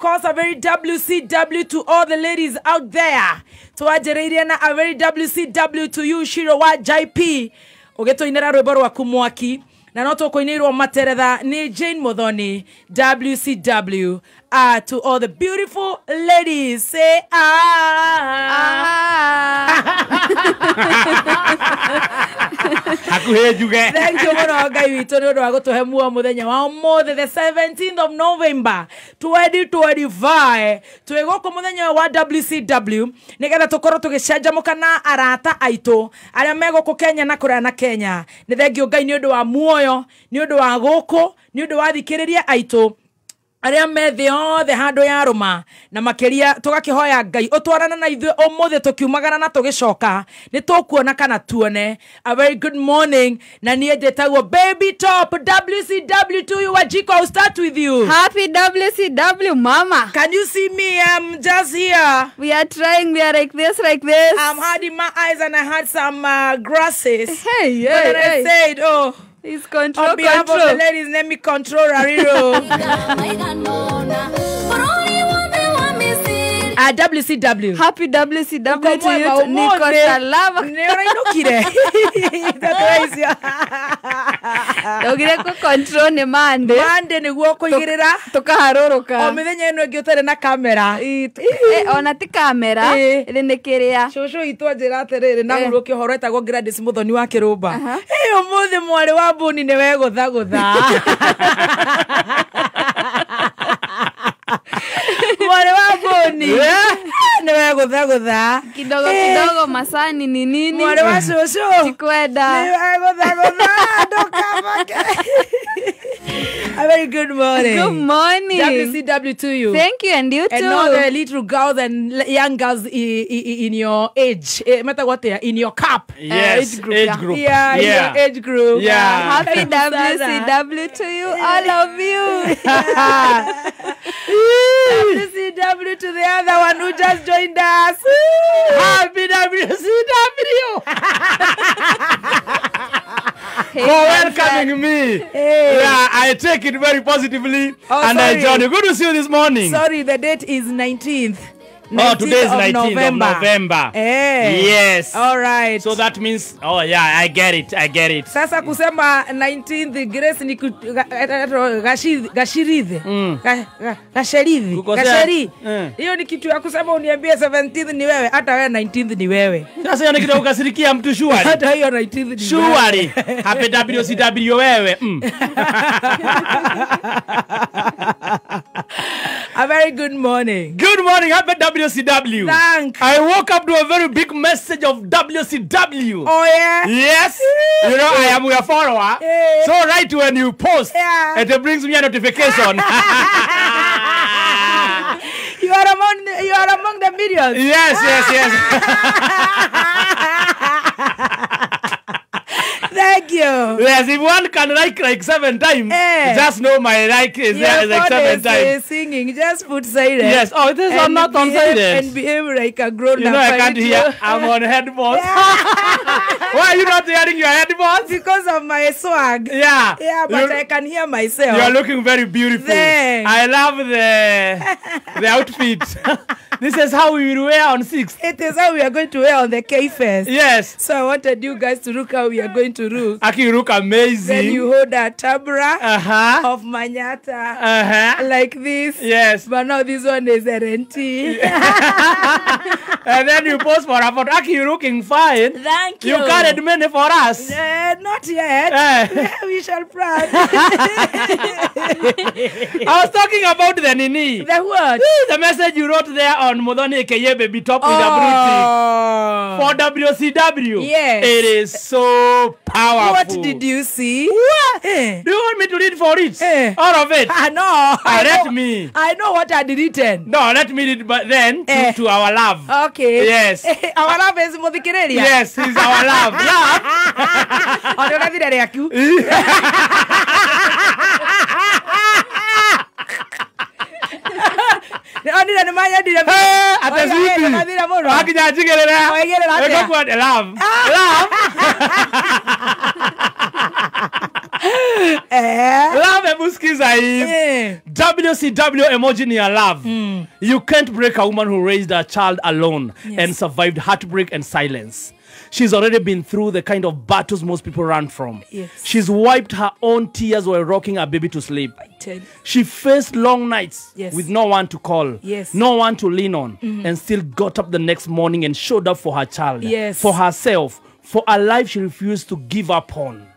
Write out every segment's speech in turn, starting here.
course, a very WCW to all the ladies out there. Twanjĩrĩirie na a very WCW to you, Shiro wa JP. Ũgĩtũinĩra rwĩmbo rwaku mwaki. Na no tũkũinĩirwo materetha nĩ Jane Muthoni. WCW to all the beautiful ladies. Say ah. Hakuhĩ njuge. Thank you mũno Ngai witũ nĩ ũndũ wa gũtũhe muoyo mũthenya wa ũmũthĩ, the 17th of November 2025. Twĩ gũkũ mũthenya ũyũ wa WCW nĩgetha tũkorwo tũgĩcanjamũka na arata aitũ arĩa me gũkũ Kenya na kũraya na Kenya. Nĩ thengio Ngai nĩ ũndũ wa muoyo, nĩ ũndũ wa gũkũ, nĩ ũndũ wa thikĩrĩria aitũ arĩa me thĩ yothe handũ ya rũma, na makĩria tũgakĩhoya Ngai ũtwarane na ithuĩ ũmũthĩ tũkiumagara na tũgĩcoka nĩ tũkuona kana tuone. A very good morning. Na niĩ njĩtagwo Baby Top. WCW to you. Wajiko, I'll start with you. Happy WCW, mama. Can you see me? I'm just here. We are trying. We are like this, like this. I'm hiding my eyes and I had some grasses. Hey, But hey, then I hey. said, oh, It's control, on behalf control. of the ladies, let me control Rariro. WCW. Happy WCW to you. Niko salama. Nĩ ũrainũkire. Ndaugire kũ control nĩ Monday. Monday nĩguo kũigĩrĩra. Tũkaharũrũka. O mĩthenya ĩno ĩngĩ ũtarĩ na kamera. Ona ti kamera. Ĩrĩ nĩ kĩrĩa. Cũcũ witũ anjĩra atĩrĩrĩ, na hurũke ũhoro etagwo Gladys Muthoni wa Kĩrũmba. Ĩ ũmũthĩ mwarĩ wa Mbuni nĩ wegũthagũtha. Mwarĩ wa Mbuni nĩ wegũthagũtha. Kidogo kidogo masani ni nini? Mwarĩ wa cũcũ Tikwenda. nĩ wegũthagũtha, ndũkamake. A very good morning. Good morning. WCW to you. Thank you, and you too. And all the little girls and young girls in your age. Metagwo atĩa? In your cup. Yes, age group, age yeah. group. Yeah, in your age group. Yeah. Happy Karibu sana. WCW to you, all of you. WCW to the other one who just joined us. Happy WCW Hey, for welcoming me. Hey. Yeah, I take it very positively. Oh, and I sorry. join you. Good to see you this morning. Sorry, the date is 19th. Oh, today is 19th 19th of November. Eh. Yes. All right. So that means, oh yeah, I get it. I get it. Sasa kusema 19th Grace ni gashirithi. Gasherithi. Kukosea. Gasheri. Mm. Hiyo ni kitu ya kusema uniambie 17th ni wewe, hata wewe 19th ni wewe. Sasa hiyo ni kitu ya kukasirikia mtu shuari. Hata hiyo 19th ni wewe. Shuari. Happy WCW wewe. A very good morning. Good morning. Happy WCW. Thank. I woke up to a very big message of WCW. Oh yeah. Yes. You know, I am your follower. Yeah. So right when you post, Yeah. it brings me a notification. You are among the millions. Yes, yes, yes. Thank you. Yes, if one can like 7 times, Eh. just know my like is Your there is like phone 7 is, times. singing. Just put silent. Yes. Oh, it is And not on behave- silent. And behave like a grown You up. know I can't little. hear. I'm on headphones. Why are you not hearing your headphones? Because of my swag. Yeah. Yeah, but You- I can hear myself. You are looking very beautiful. Thanks. I love the outfit. This is how we will wear on 6th. It is how we are going to wear on the K Fest. Yes. So I wanted you guys to look how we are going to look. Aki, you look amazing. Then you hold a tabra Uh-huh. of Manyata Uh-huh. like this. Yes. But now this one is RNT. And then you post for a photo. Aki, you looking fine. Thank you. You carried many for us. Not yet. Eh. We shall plan. I was talking about the Nini. The what? The message you wrote there on Muthoni aka Baby Top with a blue tick. Oh. For WCW. Yes. It is so powerful. What did you see? What? Eh. Do you want me to read for it? Eh. All of it? I know. I Let know. me. I know what I written. No, let me read, but then Eh. to our love. Okay. Yes. Our love is Muthikiriria. Yes, he's our love. Love. Ona ũrathire rĩaku. Onire nĩ manyendire. Hey, ate Oiga, sweetie. nĩ mathire mũno. Wakinya njigĩrĩra. Waigĩrĩra atĩa? Ĩgũkua love. Love. Eh. Love, hebu Hebu sikiza hii. WCW emoji ni ya love. You can't break a woman who raised a child alone and survived heartbreak and silence. She's already been through the kind of battles most people run from. Yes. She's wiped her own tears while rocking her baby to sleep. She faced long nights with no one to call, no one to lean on, and still got up the next morning and showed up for her child, for herself, for a life she refused to give up on.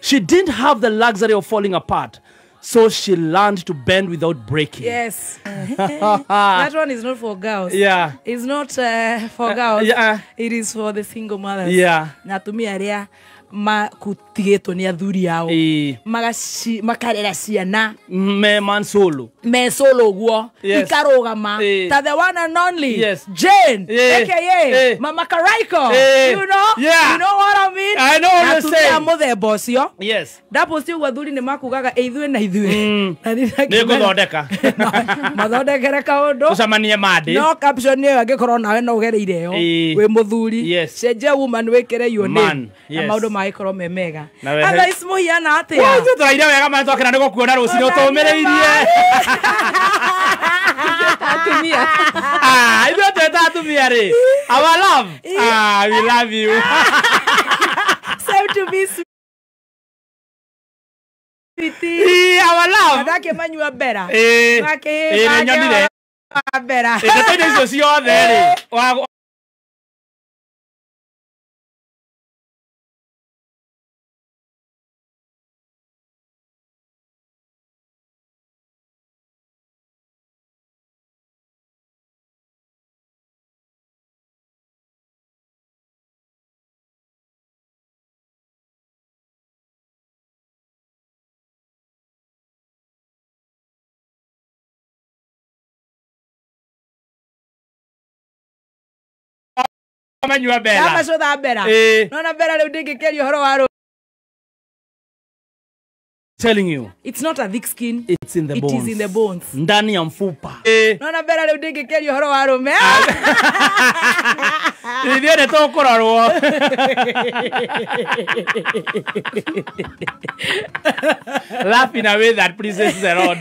She didn't have the luxury of falling apart, so she learned to bend without breaking. Yes. That one is not for girls. Yeah. It's not for girls. Yeah. It is for the single mothers. Yeah. Na atumia aria makutigetwo ni athuri ao. Makarera ciana. Me man solo. Me solo guo. Yes. Ikarugama. Ta the one and only. Yes. Jane. AKA Mama Karaiko. You know? Yeah. You know what I mean? I know what you're saying. Na muthemba ucio. Yes. Ndaposti uguo athuri ni makugaga ithuĩ na ithuĩ. Nĩ ngũthondeka. Mathondekere kaũndũ. Tũcemanie Monday. No caption ĩyo angĩkorwo nawe no ũgereire ĩyo. Wĩ mũthuri. Yes. Cenjia woman wĩkĩre your name. Yes. Na maũndũ magĩkorwo me mega. Na wehe- Otherwise mũhiana atĩa? Ithuĩ tũraire wega ma twakena nĩ gũkuona rũcinĩ ũtũmĩrĩirie. Atumia. Ah, ithuĩ twĩta atumia rĩ. Our love. Ah, we love you. Same to me, sweetie. Our love. Andake manyua mbera. Nĩ nyonire. Mbera. Ndeto icio ciothe rĩ. Manyua mbera. Ndamacũtha mbera. Nona mbera rĩu ndingĩkĩaria ũhoro wa Telling you. It's not a thick skin. It's in the bones. It is in the bones. Ndani ya mfupa. Nona mbera rĩu ndingĩkĩaria ũhoro wa rũme. Ithuĩ nĩ tũkũrorwo. Laugh in a way that pleases the Lord.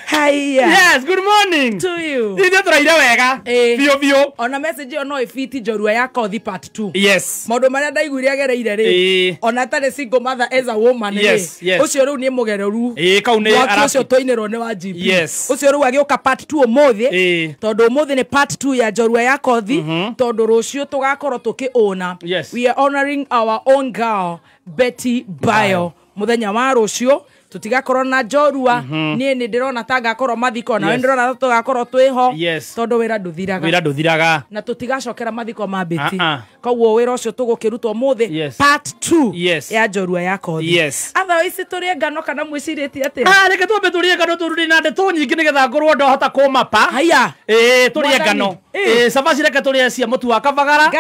Haiya. Yes, good morning. To you. Ithuĩ tũraire wega. Biũ biũ. Ona message ĩyo no ĩbiti njorua ya Kothi part 2. Yes. Maũndũ marĩa ndaiguire agereire rĩ. Ona atarĩ single mother as a woman rĩ. Yes, yes. Ũcio rĩu nĩ mũgereru. Kau nĩ Mwaki ũcio twainĩrwo nĩ wa GP. Yes. Ũcio rĩu agĩũka part 2 ũmũthĩ. Tondũ ũmũthĩ nĩ part 2 ya njorua ya Kothi. Tondũ rũciũ tũgakorwo tũkĩũna. Yes. We are honoring our own girl Betty Bayo. Mũthenya wa rũciũ tutigakorwo na njorua. Niĩ nĩ ndĩrona ta ngakorwo mathiko na ndĩrona ta tũgakorwo twĩho. Tondũ wĩra ndũthiraga. Wĩra ndũthiraga. Na tũtigacokera mathiko ma Betty. Koguo wĩra ũcio tũgũkĩrutwo ũmũthĩ part 2 ya njorua ya Kothi. Otherwise tũrĩe ngano kana mwĩcirĩtie atĩa? Reke twambe tũrĩe ngano tũrĩ na ndeto nyingĩ nĩgetha ngorwo ndahota kũmapa. Haya. Tũrĩe ngano. Cabaci reke tũrĩe cia mũtu wa kabagara.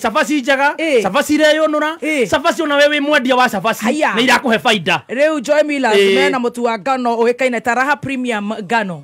Cabaci njega. Cabaci ireyũnũra. Cabaci ona we wĩ mwendia wa cabaci nĩ irakũhe baida. Rĩu Joy Millers mena mũtu wa ngano ũĩkaine ta Raha Premium ngano.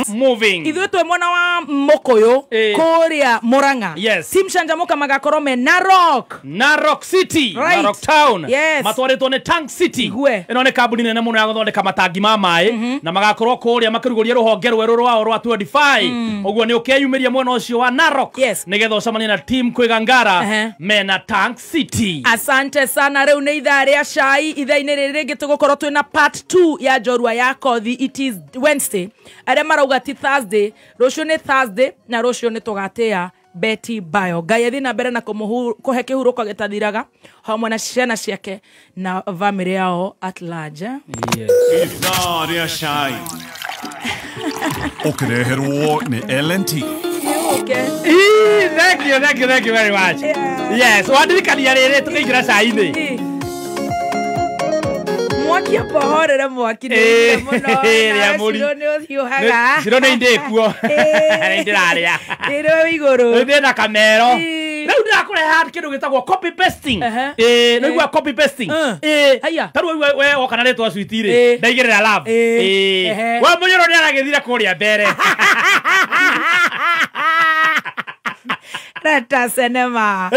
Moving. Ithuĩ twĩ mwena wa Mũkũyũ kũrĩa Mũrang'a. Yes. Team Canjamũka magakorwo me Narok. Narok City. Right. Narok Town. Yes. Matwarĩtwo nĩ Tank City. Igue. Ĩno nĩ kambuni nene mũno ya gũthondeka matangi ma maĩ na magakorwo kũrĩa makĩrugũria rũhonge rwerũ rwao rwa 25. Ũguo nĩ ũkeyumĩria mwena ũcio wa Narok. Yes. Nĩgetha ũcemanie na team Kwĩgangara mena Tank City. Asante sana. Rĩu nĩ ithaa rĩa cai. Ithaa-inĩ rĩrĩ rĩngĩ tũgũkorwo twĩna part 2 ya njorua ya Kothi. It is Wednesday. Arĩa marauga ti Thursday, rũciũ nĩ Thursday na rũciũ nĩ tũgatĩa Betty Bayo. Ngai athiĩ na mbere na kũhe kĩhurũko gĩtathiraga hamwe na ciana ciake na family yao at large. Yes. Ithaa rĩa cai. Ũkĩreherwo nĩ L&T. Okay. Thank you, thank you, thank you very much. Yes, wandirikania rĩrĩ tũkĩingĩra cai-inĩ. Mwaki apohorere mwaki nĩ mũno. Ciro nĩ ũhiũhaga. Ciro nĩ ndĩkuo. Nĩ ndĩrarĩa. Ndĩrĩ igũrũ. Ndĩ na kamero. Rĩu ndĩrakũreha kĩndũ gĩtagwo copy pasting. Nĩ igua copy pasting. Ta rĩu we woka na rĩtwa sweet rĩ, ndaigĩrĩra love. We mũnyoro nĩ aragĩthire kũrĩa mbere. Reta cinema.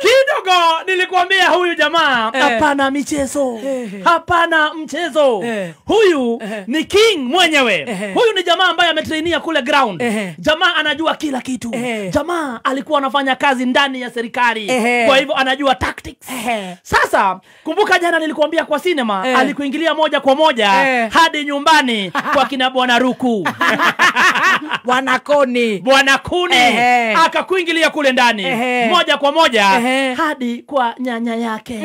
Kidogo Kidogo nilikwambia huyu jamaa hapana michezo. Hapana mchezo. Huyu ni king mwenyewe. Huyu ni jamaa ambaye ametrainia kule ground. Jamaa anajua kila kitu. Jamaa alikuwa anafanya kazi ndani ya serikali. Kwa hivyo anajua tactics. Sasa kumbuka jana nilikuambia kwa cinema alikuingilia moja kwa moja hadi nyumbani kwa kina Bwana Ruku. Bwana Koni. Bwana Kuni akakuingilia kule ndani moja kwa moja hadi kwa nyanya yake.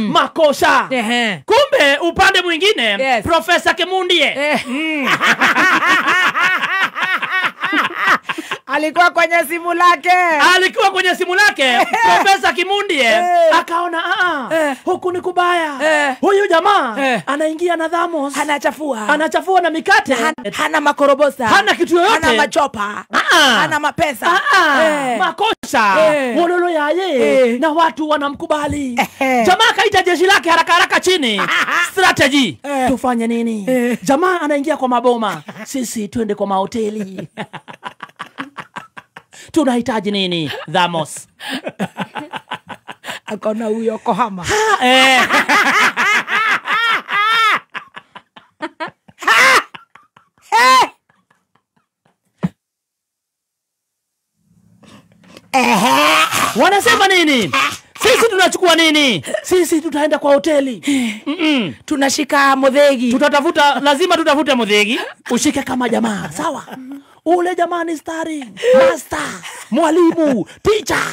Makosa. Kumbe upande mwingine Profesa Kemundie alikuwa kwenye simu lake. Alikuwa kwenye simu lake. Profesa Kimundie akaona huku ni kubaya. Huyu jamaa anaingia na dhamos. Anachafua. Anachafua na mikate. Hana makorobosa. Hana kitu yoyote. Hana machopa. Hana mapesa. Makosa. Wololo yaye na watu wanamkubali. Jamaa kaita jeshi lake haraka haraka chini. Strategy. Tufanye nini? Jamaa anaingia kwa maboma. Sisi twende kwa mahoteli. Tunahitaji nini? Dhamos. Akona huyo kohama. Wanasema nini? Sisi tunachukua nini? Sisi tutaenda kwa hoteli. Tunashika modhegi. Tutatafuta, lazima tutafute modhegi. Ushike kama jamaa, sawa? Ule jamaa ni stari, master, mwalimu, teacher.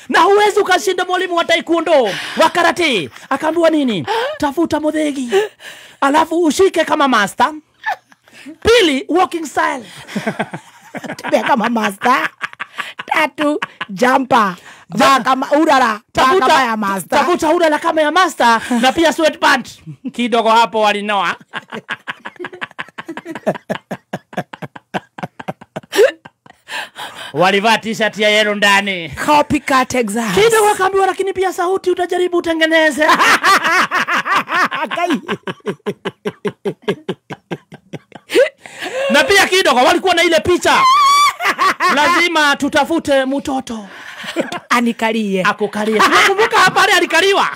Na huwezi ukashinda mwalimu wa taekwondo, wa karate. Akaambiwa nini? Tafuta modhegi. Alafu ushike kama master. Pili, walking style. Tembea kama master. Tatu, jumper. Vaa kama urara. Kama ya master. Tafuta urara kama ya master na pia sweatpant. Kidogo hapo walinoa. Walivaa t-shirt ya yellow ndani. Copycat exam. Kidogo akaambiwa lakini pia sauti utajaribu utengeneze. Na pia kidogo walikuwa na ile picha. Lazima tutafute mtoto anikalie. Akukalie. Tunakumbuka hapa alikaliwa.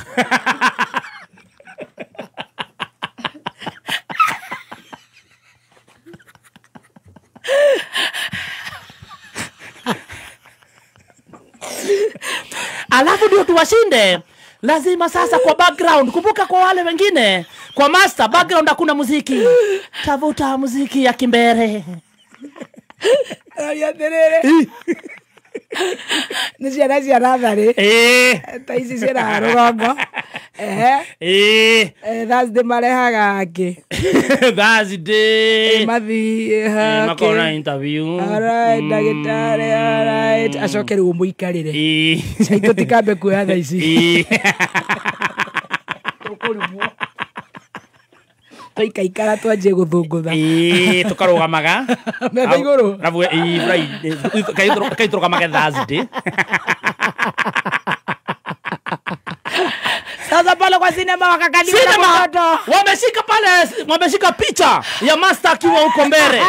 Alafu ndio tuwashinde. Lazima sasa kwa background, kumbuka kwa wale wengine, kwa master background hakuna muziki. Tafuta muziki ya kimbere. Ni ciana cia natharĩ. Ta ici ciĩna rũgongo. Thursday marehaga angĩ. Thursday. Mathiĩ. Makona interview. Alright, ndagĩtarĩ, alright. Acoke rĩu mũikarĩre. Cai tũtikambe kuoya thaa ici. Tũkũrumwo. Twaikaikara twanjie gũthũngũtha. Tũkarũgamaga. Metha igũrũ. Arabu Friday kaitũrũgamage Thursday. Sasa pale kwa sinema wakakaliwa na mtoto. Wameshika pale, wameshika picha ya master akiwa huko mbele.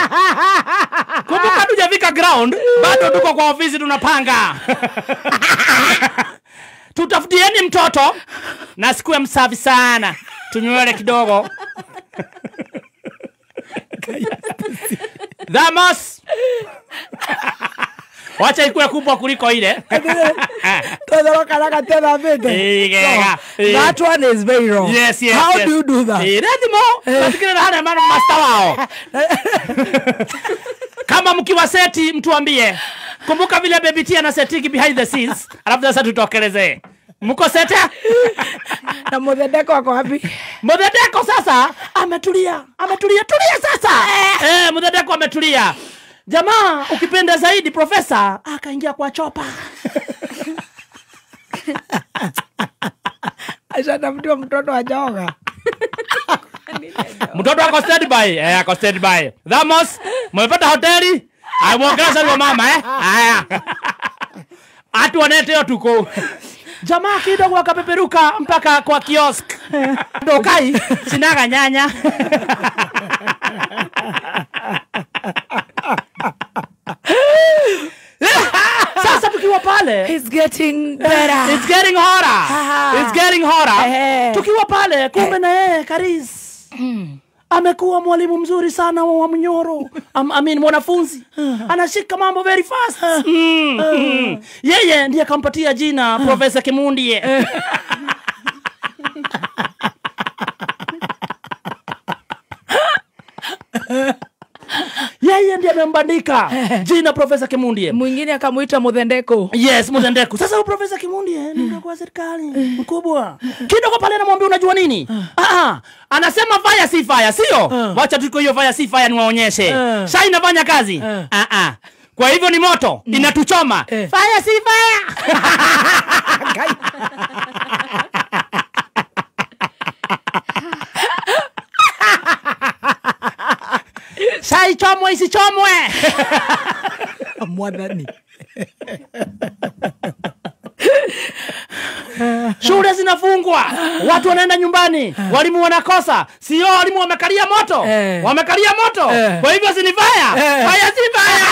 Kumbuka hatujafika ground, bado tuko kwa ofisi tunapanga. Tutafutieni mtoto na sikuwe msafi sana. Tunywele kidogo. Dhamos. Wacha ikuwe kubwa kuliko ile. That one is very wrong. Yes, yes. How yes. do you do that? Redimo, nafikiri hana maana master wao. Kama mkiwa seti mtuambie. Kumbuka vile Baby T anasetiki behind the scenes, alafu sasa tutokelezee. Mko seta? Na Muthedeko ako wapi? Muthedeko sasa ametulia. Ametulia. Tulia sasa. Muthedeko ametulia. Jamaa ukipenda zaidi profesa akaingia kwa chopa. Ashatafutiwa mtoto hajaoga. Mtoto ako standby. Ako standby. Dhamos, mmepata hoteli? Amuongelesha kwa mama Haya. Atu wanete tuko. Jamaa kidogo akapeperuka mpaka kwa kiosk. Dokai sinaga nyanya. getting better. It's getting hotter. It's getting hotter. Tukiwa pale kumbe na yeye Karis amekuwa mwalimu mzuri sana wa Mnyoro. I mean mwanafunzi. Anashika mambo very fast. Yeye ndiye akampatia jina Professor Kimundie. Yeye ndiye amembandika jina Professor Kimundie. Mwingine akamuita Muthendeko. Yes, Muthendeko. Sasa huyu Professor Kimundie ni mdogo wa serikali mkubwa. Kidogo pale anamwambia unajua nini? Anasema fire si fire, sio? Wacha tuko hiyo fire si fire niwaonyeshe. Sasa inafanya kazi. Kwa hivyo ni moto, inatuchoma. Fire si fire. Sai chomwe isichomwe. Mwadhani. Shule zinafungwa, watu wanaenda nyumbani, walimu wanakosa, sio walimu wamekalia moto. Wamekalia moto. Kwa hivyo si ni fire. Fire si fire.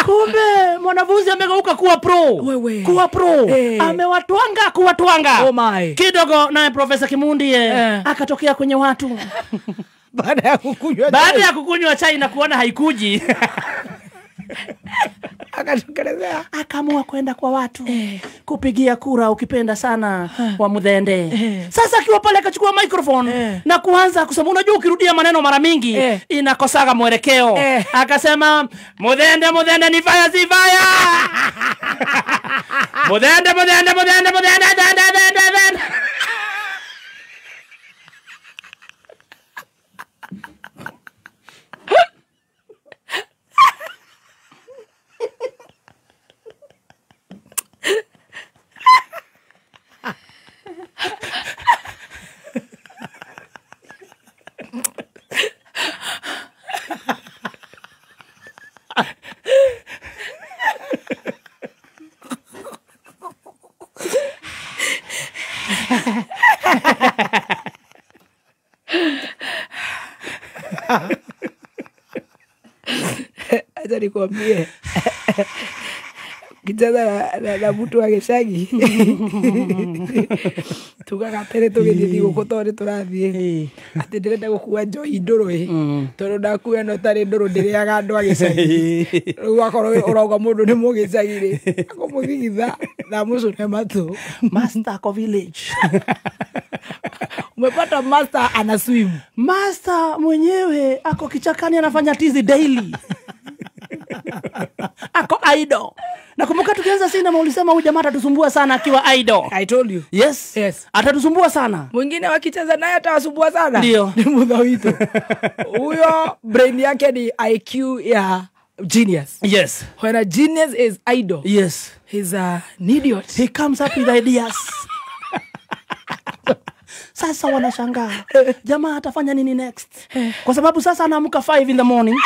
Kumbe mwanafunzi amegeuka kuwa pro. Wewe. Kuwa pro. Amewatwanga kuwatwanga. Oh my. Kidogo naye Professor Kimundie akatokea kwenye watu. Baada ya kukunywa Baada ya kukunywa chai na kuona haikuji. Akatokelezea. Akaamua kwenda kwa watu kupigia kura ukipenda sana wa Muthende. Sasa akiwa pale akachukua microphone na kuanza kusema, unajua ukirudia maneno mara mingi inakosaga mwelekeo. Akasema Muthende Muthende ni fire si fire. Muthende Muthende Muthende Muthende Muthende Muthende. Acha nikwambie, kicheza na mtu wa gĩcagi tugaga tene tũgĩthiĩ thigũkũ tondũ nĩtũrathiĩ atĩ ndĩrenda gũkua njohi ndũrũ ĩ tondũ ndakua ĩno ĩtarĩ ndũrũ ndĩrĩaga andũ a gĩcagi rĩu wakorwo ũrauga mũndũ nĩ mũgĩcagi rĩ akũmũthigitha na amũcũne matũ. Master ko village. Umepata master ana swim. Master mwenyewe ako kichakani anafanya tizi daily. Ako idle. Nakumbuka tukianza sinema ulisema huyu jamaa atatusumbua sana akiwa idle. I told you. Yes. Yes. Atatusumbua sana. Mwingine wakicheza naye atawasumbua sana. Ndio. Ni Muthawito. Huyo brain yake ni IQ ya genius. Yes. When a genius is idle. Yes. He's an idiot. He comes up with ideas. Sasa wanashangaa jamaa atafanya nini next? Kwa sababu sasa anaamka 5 in the morning.